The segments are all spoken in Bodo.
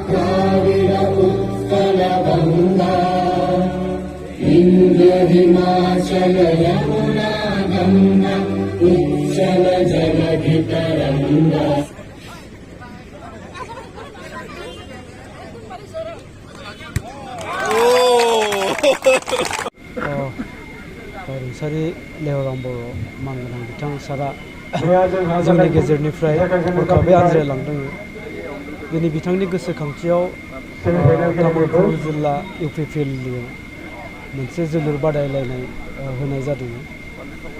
द्राविड उत्कल गंगा विंध्य हिमाचल यमुना गंगा उच्चल जलधि तरंगा। रुंसारि लेवरां बर' मानगोनां बिथां सारा जोंनि गेजेरनिफ्राय हरखाबै आनज्रायलांदों। दिनै बिथांनि गोसोखांथियाव तामुलपुर जिल्ला UPPLनि मोनसे जोलुर बादायलायनाय होनाय जादों।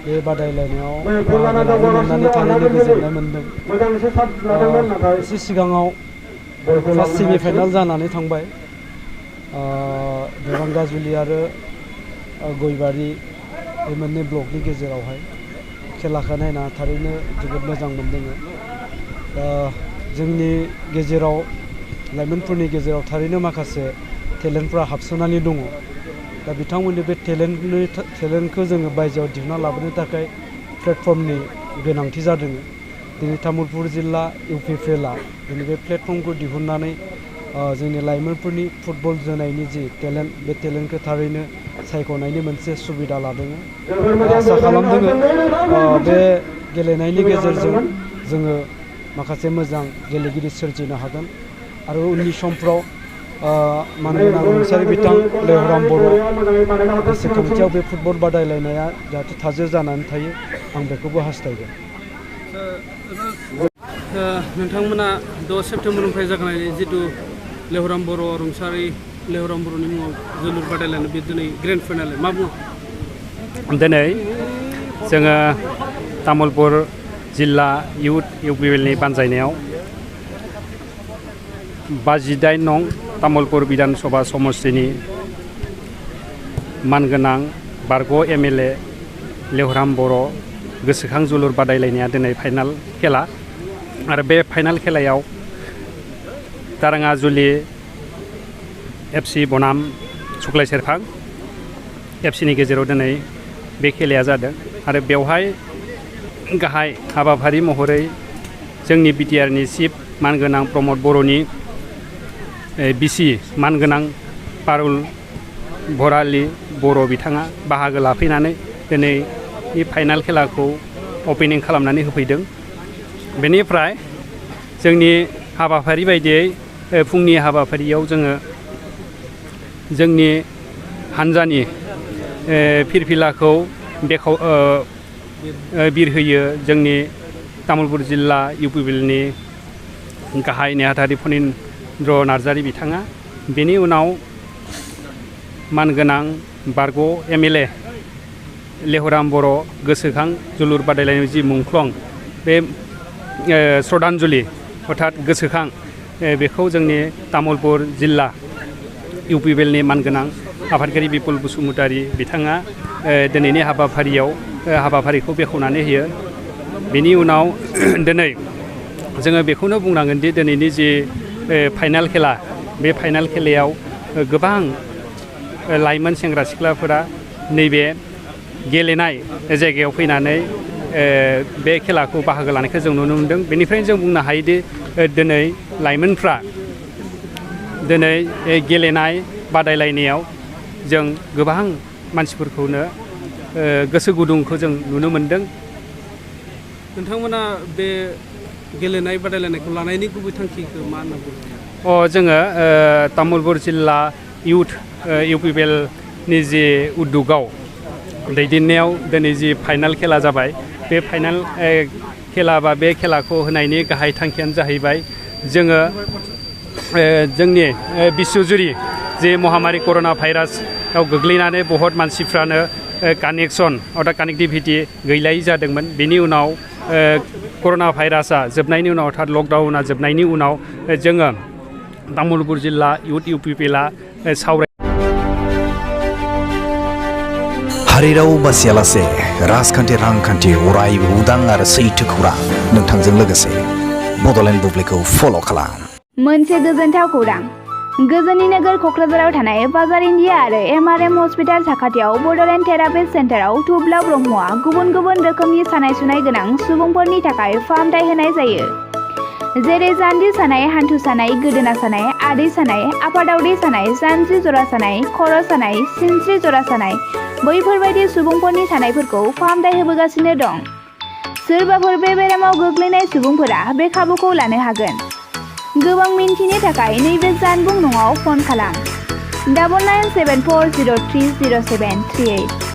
बे बादायलायनायाव बाहागो लानानै थारैनो गोजोननाय मोनदों। एसे सिगाङाव फार्स्ट सेमिफाइनाल जानानै थांबाय। देबांगाजुलि आरो गयबारि बे मोननै ब्लकनि गेजेरावहाय खेलाखौ नायना थारैनो जोबोद मोजां मोनदों। जोंनि गेजेराव लाइमोनफोरनि गेजेराव थारैनो माखासे टेलेन्टफ्रा हाबसोनानै दङ। दा बिथांमोननि बे टेलेन्टखौ जोङो बायजोआव दिहुनना लाबोनो थाखाय प्लेटफर्मनि गोनांथि जादों। दिनै तामुलपुर जिल्ला UPPLआ दिनै बे प्लेटफर्मखौ दिहुननानै जोंनि लाइमोनफोरनि फुटबल जोनायनि जि टेलेन्ट बे टेलेन्टखौ थारैनो सायख'नायनि मोनसे सुबिदा लादों। आसा खालामदों बे गेलेनायनि गेजेरजों जोङो माखासे मोजां गेलेगिरि सोरजिनो हागोन आरो उननि समफ्राव मानगोनां रुंसारि बिथां लेवरां बर' गोसोखांथियाव बे फुटबल बादायलायनाया जाहाथे थाजिर जानानै थायो आं बेखौबो हास्थायगोन। नोंथांमोना 10 सेप्तेम्बरनिफ्राय जागायनाय जितु लेवरां बर' रुंसारि लेवरां बर'नि मुङाव जोलुर बादायलायनाय बे दिनै ग्रेन्ड फाइनाल मा बुङो? दिनै जोङो तामुलपुर जिल्ला इउथ UPPLनि बानजायनायाव 58 नं तामुलपुर बिधान सभा समष्टिनि मानगोनां बारग' MLA लेवरां बर' गोसोखां जोलुर बादायलायनाया दिनै फाइनाल खेला आरो बे फाइनाल खेलायाव दाराङाजुलि FC बनाम सुक्लाय सेरफां FCनि गेजेराव दिनै बे खेलाया जादों आरो बेवहाय गाहाय हाबाफारि महरै जोंनि BTRनि चिफ मानगोनां प्रमद बर'नि बिसि मानगोनां पारुल भरालि बर' बिथाङा बाहागो लाफैनानै दिनै फाइनाल खेलाखौ अपेनिं खालामनानै होफैदों। बेनिफ्राय जोंनि हाबाफारि बायदियै फुंनि हाबाफारियाव जोङो जोंनि हानजानि फिरफिलाखौ बिरहोयो जोंनि तामुलपुर जिल्ला UPPLनि गाहाय नेहाथारि फनिन्द्र नार्जारि बिथाङा। बेनि उनाव मानगोनां बारग' MLA लेवरां बर' गोसोखां जोलुर बादायलायनाय जि मुंख्लं बे श्रद्धांजलि अर्थात गोसोखां बेखौ जोंनि तामुलपुर जिल्ला UPPLनि मानगोनां आफादगिरि बिपुल बसुमतारी बिथाङा दिनैनि हाबाफारिखौ बेखेवनानै होयो। बेनि उनाव दिनै जोङो बेखौनो बुंनांगोन दि दिनैनि जि फाइनाल खेला बे फाइनाल खेलायाव गोबां लाइमोन सेंग्रा सिख्लाफोरा नैबे गेलेनाय जायगायाव फैनानै बे खेलाखौ बाहागो लानायखौ जों नुनो मोनदों। बेनिफ्रायनो जों बुंनो हायोदि दिनै लाइमोनफ्रा दिनै गेलेनाय बादायलायनायाव जों गोबां मानसिफोरखौनो गोसो गुदुंखौ जों नुनो मोनदों। नोंथांमोना बे गेलेनाय बादायलायनायखौ लानायनि गुबै थांखिखौ मा होनना बुङो? जोङो तामुलपुर जिल्ला इउथ UPPLनि जि उद्दगाव दैदेननायाव दिनै जि फाइनाल खेला जाबाय बे फाइनाल खेला बा बे खेलाखौ होनायनि गाहाय थांखियानो जाहैबाय जोङो जोंनि बिश्वजुरि जे महामारी कर'ना भाइरासआव गोग्लैनानै बहुत मानसिफ्रानो कानेक्टिभिटी गैलायै जादोंमोन। बेनि उनाव कर'ना भाइरासआ जोबनायनि उनाव अर्थात लकडाउना जोबनायनि उनाव जोङो तामुलपुर जिल्ला इउथ UPPLआ हारिराव बासियालासे राजखान्थि रांखान्थि अरायबो उदां आरो सैथो खौरां नोंथांजों लोगोसे बड'लेण्ड बुब्लिखौ फल' खालाम। मोनसे गोजोनथाव खौरां गोजोननि नोगोर क'क्राझाराव थानाय बाजार इन्डिया आरो MRM हस्पिटाल साखाथियाव बड'लेण्ड थेरापिस्ट सेन्टाराव थुब्ला ब्रह्मआ गुबुन गुबुन रोखोमनि सानाय सुनाय गोनां सुबुंफोरनि थाखाय फाहामथाय होनाय जायो। जेरै जान्जि सानाय, हान्थु सानाय, गोदोना सानाय, आदै सानाय, आफादावदै सानाय, जान्जि जरा सानाय, खर' सानाय, सिनस्रि जरा सानाय बैफोरबायदि सुबुंफोरनि सानायफोरखौ फाहामथाय होबोगासिनो दं। सोरबाफोर बे बेरामाव गोग्लैनाय सुबुंफोरा बे खाबुखौ लानो हागोन। गोबां मिन्थिनो थाखाय नैबे जानबुं नङाव फन खालाम 9974030738।